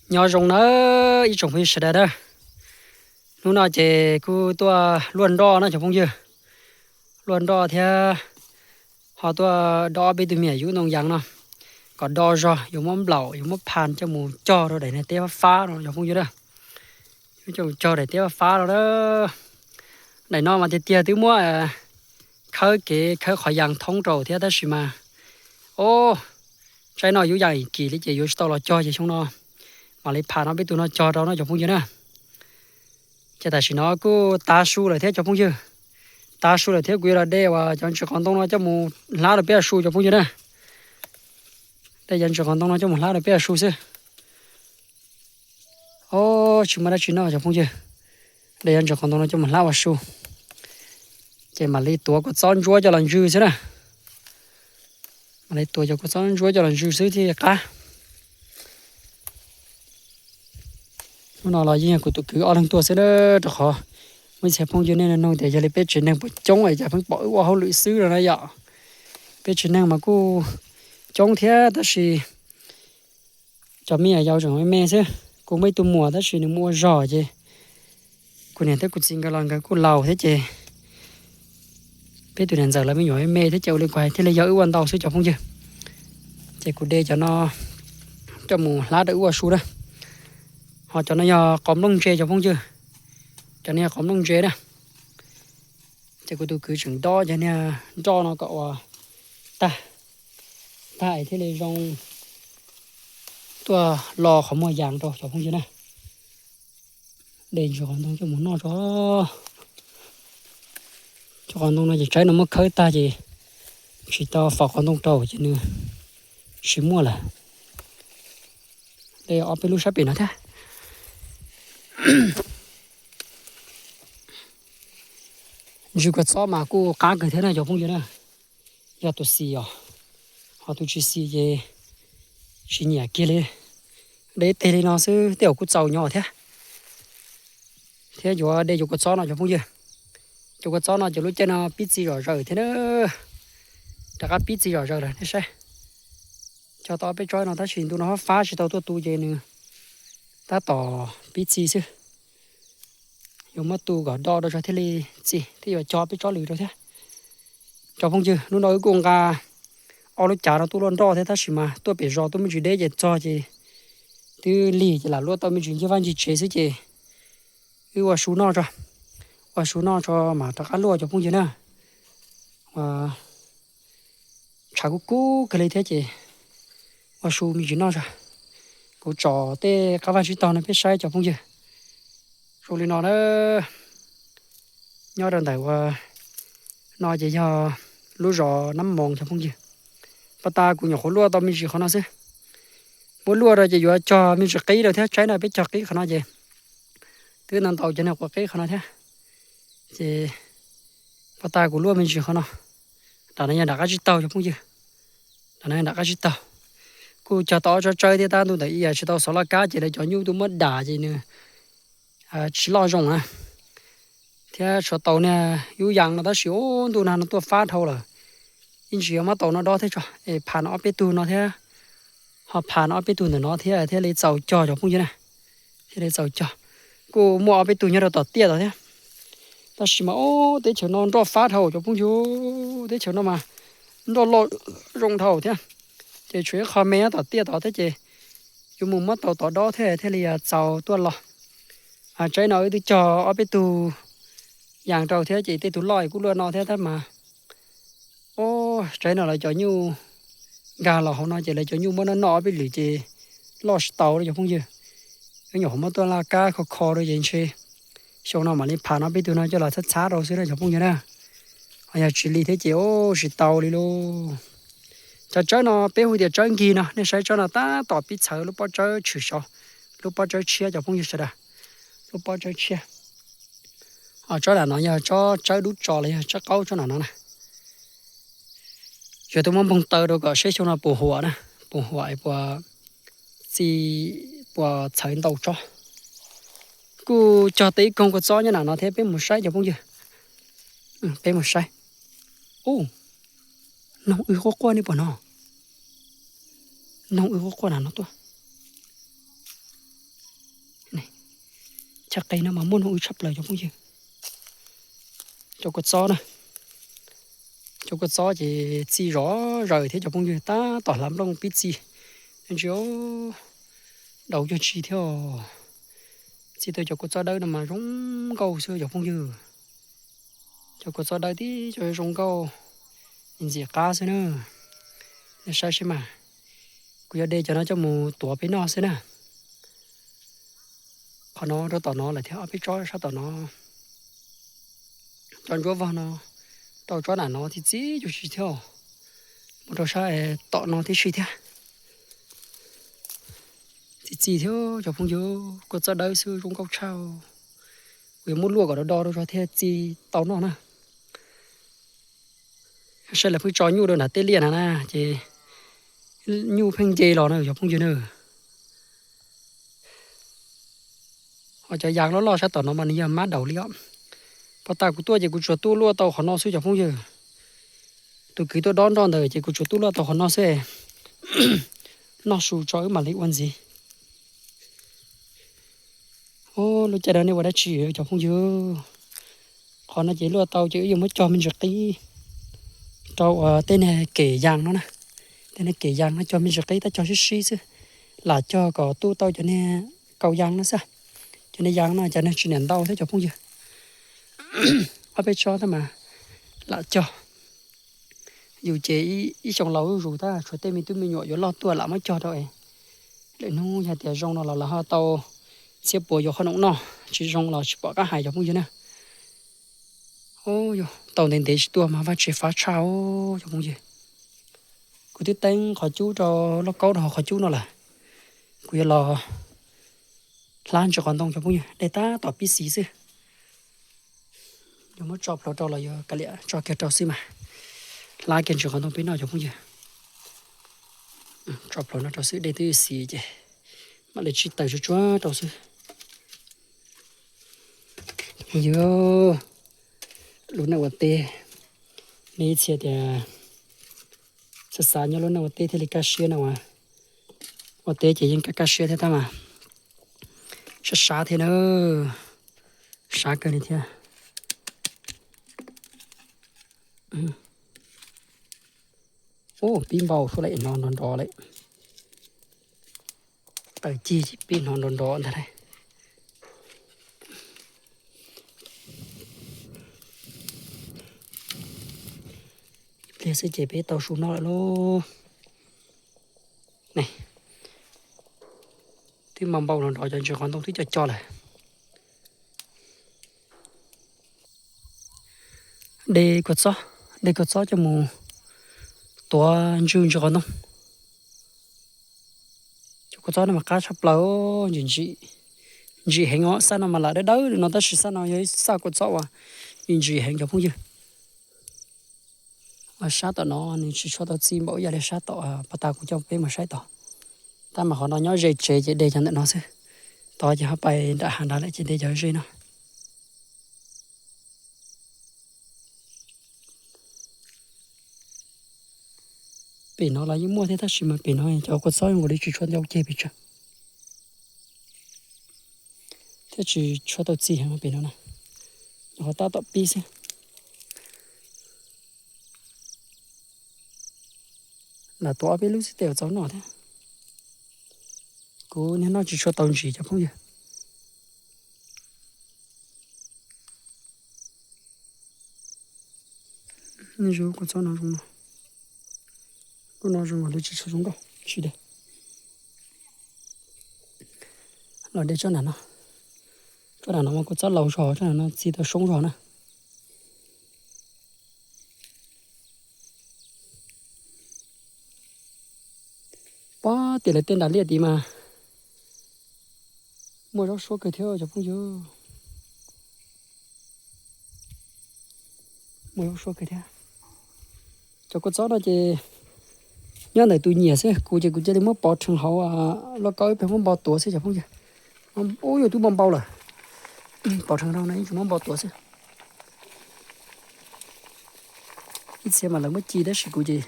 Nyob zoo nawb ib tsoom phooj ywg sawv daws na. Hnub no ces kuj tuaj luaj nroj no cov phooj ywg, luaj nroj thiab ho tuaj dob peb tug me nyuam yub ntoo yas no kom do zog, yuav muab nplaum yuav muab phas coj mus cog rau daim niag teb fab fab no cov phooj ywg na. Yuav coj mus cog daim teb fab fab no na. Daim no mas tiag tiag twb muab khawb kev khawb qhov yas thoob rau thiab tab sis mas, o, tsaib no yub yas kim li ces yuav tsis tau los cog ces xyoo no mam li pham no peb tug no cog rau no cov phooj ywg na. Ces tam sim no kuj tav su lawm thiab cov phooj ywg, tav su lawm thiab kuv yuav los de uas cov ntsis qos ntoo no coj mus hlab rau peb ua su cov phooj ywg na. De cov ntsis qos ntoo no coj mus hlab rau peb ua su xwb. O, tsis muaj dab tsi noj cov phooj ywg, de cov ntsis qos ntoo no coj mus hlab ua su, ces mam li tuav kua txob ntsuab coj los ntsw xwb na. Mam li tuav cov kua txob ntsuab coj los ntsw xwb thiaj qab. Hnub no los yeej yog kuv tus kwv ob leeg tuaj xwb na, rau qhov muaj ib txhia phooj ywg nej nug tias yog li peb tsev neeg puas coob es cas pheej pom wb ua hauj lwm xwb no na yom. Peb tsev neeg mas kuj coob thiab tab sis cov me nyuam yaus tseem me me xwb. Kuv muaj ib tug muam tab sis nws mus ua zog ces kuv niam thiab kuv txiv nkawd los nkawd kuj laus thiab ces peb tus niam ntxawm lawv me nyuam me me thiab ces ua li kuv hais thiaj li yog wb ua ntau xwb cov phooj ywg. Ces kuv de cov no coj mus hlab rau wb ua su na. Ho cov no yog qos nplooj ntse cov phooj ywg, cov no yog qos nplooj ntse na. Ces kuv tus kwv tseem dob cov niag nroj no kom ua tag, tag es thiaj li zoo tuaj lo qhov muag yas rau cov phooj ywg na. De ntsis qos ntoo coj mus noj tso. Cov qos ntoo no ces tsaib no muab khawb tag ces tsis tau faus qos ntoo rau ces nws tsis muaj lawm. De ob peb lub sab pem no thiab. Ntsw kua txob mas kuj qab kawg thiab na cov phooj ywg na. Yog tus xis os, ho tus tsis xis ces tsis nyiam kiag li. De teg li no xwb tej zaum kuj txaus nyob thiab. Thiab yuav de cov kua txob no cov phooj ywg. Cov kua txob no cov lub caij no pib txi zom zaws thiab na. Rov qab pib txi zom zaws lawm nej saib. Cog tau ob peb tsob no tab sis ntu no fab tsis tau tuaj tu ces nws tab tom pib txi xwb. Yuav muab tu kom do rau tso thiaj li txi thiab yuav cog peb tsob lwm rau thiab. Cov phooj ywg, hnub no wb kuj nqa ob lub cav no tuaj luaj nroj thiab tab sis mas tuaj pem zos tuaj me ntsis deb ces txog ces twb lig ces lam luaj tau me ntsis ncig vaj ncig tsev xwb ces wb ua su noj tso, ua su noj tso mas rov qab luaj cov phooj ywg na. Tshav kub kub kawg li thiab ces ua su me ntsis noj tso. Kuv tsom tej qab vaj tsib taug no peb saib cov phooj ywg. Zoo li no na, nyob rau ntawm ua no ces yog lub zos Nab Moos cov phooj ywg. Pas tas kuv nyuam qhuav luaj tau me ntsis qhov no xwb. Muab luaj rau ces yuav cog me ntsis qib rau thiab, tsaib no peb cog qib qhov no ces twb ntau ntau cov niag quav qib qhov no thiab. Ces pas tas kuv luaj me ntsis qhov no. Nram no yog nram qab tsib taug cov phooj ywg. Nram no yog nram qab tsib taug. Kuj cog tau ob tsob tsawb thiab tab ntu ntawd ib yam tsis tau xov laj kab ces lawv cov nyuj tuaj muab dam ces nws tsis loj zoo na. Thiab tshuav tau niag yub yas no tab sis ub ntuj nag no tuaj fab dhau lawm. Ib ntsis yuav muab tau no dob thiab tso es pham no ob peb tug no thiab, ho pham no ob peb tug ntawm no thiab thiaj li txaus cog cov phooj ywg na. Thiaj li txaus cog. Kuj muaj ob peb tug nyob rau tom tiaj tod thiab. Tab sis mas ub teb chaws no nroj fab dhau cov phooj ywg, teb chaws no mas nroj loj zoo dhau thiab. Ces tshuav ib qho me nyob tom tiaj tod thiab ces yuav mus muab tau tod dob thiab thiaj li txaus tuaj los. Tsaib no wb twb cog ob peb tug yas rau thiab ces tej tug loj kuj luaj no thiab tab mas, o, tsaib no lawv cov nyuj nkag los hauv no ces lawv cov nyuj muab noj noj ob peb lwm ces loj tsis tau li cov phooj ywg. Wb nyuam qhuav muab tuaj laj kab kho kho rau ces ntshe xyoo no mam li pham no peb tug no coj los txhab txhab rau xwb na cov phooj ywg na. Ho yog tsis li thiab ces ub tsis tau li lauj. Cov tsawb no peb hu tias tsawb nkig no, nej saib tsob no tab tom pib txhawv lub pob tsawb tshwm saud, lub pob tsawb tshiab cov phooj ywg sawv daws, lub pob tsawb tshiab. Ho tsob nram no yog tsob tsawb dub tso los yog tsawb qaub tsob nram no na. Yog tuaj muab npoog taw rau kom seb xyoo no puas huam na, puas huam puas txi, puas txhawv ntau tsob. Kuj cog tau ib koog kua txob nyob nram no thiab peb mus saib cov phooj ywg. Peb mus saib. Ub, noog w quaj quaj nej pom no. Noog w quaj quaj nram no tuaj. Daim qe no mas muaj nuj wb tshaj plaws cov phooj ywg. Cov kua txob na, cov kua txob ces txi zov zaws thiab cov phooj ywg, tab tom hlav nplooj pib txi. Ntsia, daus cuag tsi thiab. Txi tau cov kua txob dawb no mas zoo nkauj xwb cov phooj ywg. Cov kua txob dawb tib co zoo nkauj, ntxim qab xwb na. Nej saib seb mas, kuv yuav de cov no coj mus tuav peb noj xwb na. Qhov no rau tom no lawm thiab, ob peb tsob sab tom no, tsob ntsuab vog no, rau tsob nram no txi txi cuag tsi thiab, mus rau sab tom no tib si thiab. Txi txi thiab cov phooj ywg, kua txob dawb xwb zoo nkauj tshaj. Kuv yuav muab luaj kom do do rau zog thiaj txi tau noj na. Saib lawv pheej tso nyuj rau nram tej liaj na na, ces nyuj pheej nce los na cov phooj ywg na. Ho cov yas loj loj sab tom no mas nws yog mab daus li os. Puag ta kuv tuaj ces kuv tsuas tuaj luaj tau qhov no xwb cov phooj ywg. Tus kwv tuaj dob nroj ntawd ces kuv tsuas tuaj luaj tau qhov no xwb. Noj su tso wb mam li ua ntxiv. Lub caij no nej ua dab tsi cov phooj ywg? Qhov no ces luaj tau ces wb yuav muab cog me ntsis qib rau uas tej niag kem yas no na. Tej niag kem yas no cog me ntsis qib tab cog sib sib xwb, lam cog kom tu tau cov niag kaus yas no xwb. Cov niag yas no cov niag tsis niam ntau thiab cov phooj ywg. Ob peb tsob tab mas lam cog. Yus ces ib xyoo laus zuj zus tab tshuav tej me tub me nyuam yuav loj tuaj lam muab cog rau es lwm hnub yog tias zoo no los lawv ho tau txhiab puas yuav qhob noom noj, tsis zoo los tsis pom qab hais cov phooj ywg na. Tau ntev ntev tsis tuaj mas vaj tse fab tshaj os cov phooj ywg. Kuv twb teeb qhov cub rau lauj kaub rau hauv qhov cub no lawm. Kuv yuav los hlab ntsis qos ntoo cov phooj ywg, dej tab tom pib xis xwb. Yuav muab tso plhuav rau los yuav kav liam tso kiag rau xwb mas. Hlab kiag ntsis qos ntoo peb noj cov phooj ywg. Tso plhuav no rau xwb, dej twb xis ces mam li tsib taws tsuag tsuag rau xwb. Phooj ywg, lub neej ua teb, nej ib txhia tias xav xav nyob lub neej ua teb thiaj li kaj siab no as. Ua teb ces yeej kaj kaj siab thiab tab mas sab sab thiab na, sab kawg li thiab. Ub, pib npau suab lawm no nrov nrov lawm. Taws cig ces pib hnov nrov nrov ntag lauj. Ib pliag xwb ces peb tau su noj lawm lauj. Twb npau npau nrov nrov, cov ntsis qos ntoo twb co co lawm. De kua txob, de kua txob coj mus tuav ntsw ntsis qos ntoo. Cov kua txob no mas qab tshaj plaws, ntsim ntsim heev os. Xab no mas lam dawb dawb li no tab sis xab no yog ib xab kua txob uas ntsim ntsim heev cov phooj ywg. Sab tom no nws tsis tshua tau txi npaum ib yam li sab tom puag ta kuv coj peb mus saib tod. Tab mas qhov no nyob ze tsev ces de cov ntawm no xwb. Tod ces ho pais nram hav nrad lawm ces de cov ze no. Pem no los yeej muaj thiab tab sis mas pem no cov kua txob zoo nkaus li tsis tshua ntau ceg pes tsawg thiab tsis tshua tau txi heev pem no na. Nyuam qhuav tab tom pib xwb. Lam tuav ob peb lub xwb tej zaum txaus noj thiab. Kuv niag noj tsis tshua tau ntsis cov phooj ywg. Nej zoo kua txob no zoo no. Lub no zoo nkaus li tsis tshua zoo nkauj tsis de. Los de tsob nram no. Tsob nram no mas kua txob laus zog, tsob nram no txi tau soob zog na. Pob tim lawv tej nram liaj tid mas muaj zaub suab kawg thiab cov phooj ywg. Muaj zaub suab kawg thiab. Cov kua txob no ces nyob ntawm tus nyiam xwb, kuv ces kuv cia li muab pov rhees hauv lauj kaub ib pliag muab npau tuav xwb cov phooj ywg. Ub, yuav twb npau npau lawm. Pov rhees rau no ib tsam muab npau tuav xwb. Ib txhia mas lawv muab ci tab sis kuv ces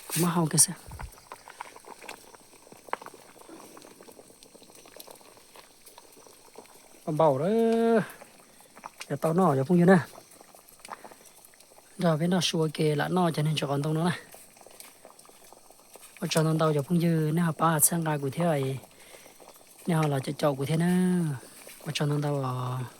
kuv muab hau kiag xwb. Npau npau lawm, cov tau noj cov phooj ywg na. Nrog peb noj su ua ke lam noj cov neeg tsis qos ntoo no na. Ua tsaug ntau ntau cov phooj ywg nej ho pab txhawb nqa kuv thiab, nej ho los caum caum kuv thiab na. Ua tsaug ntau ntau os.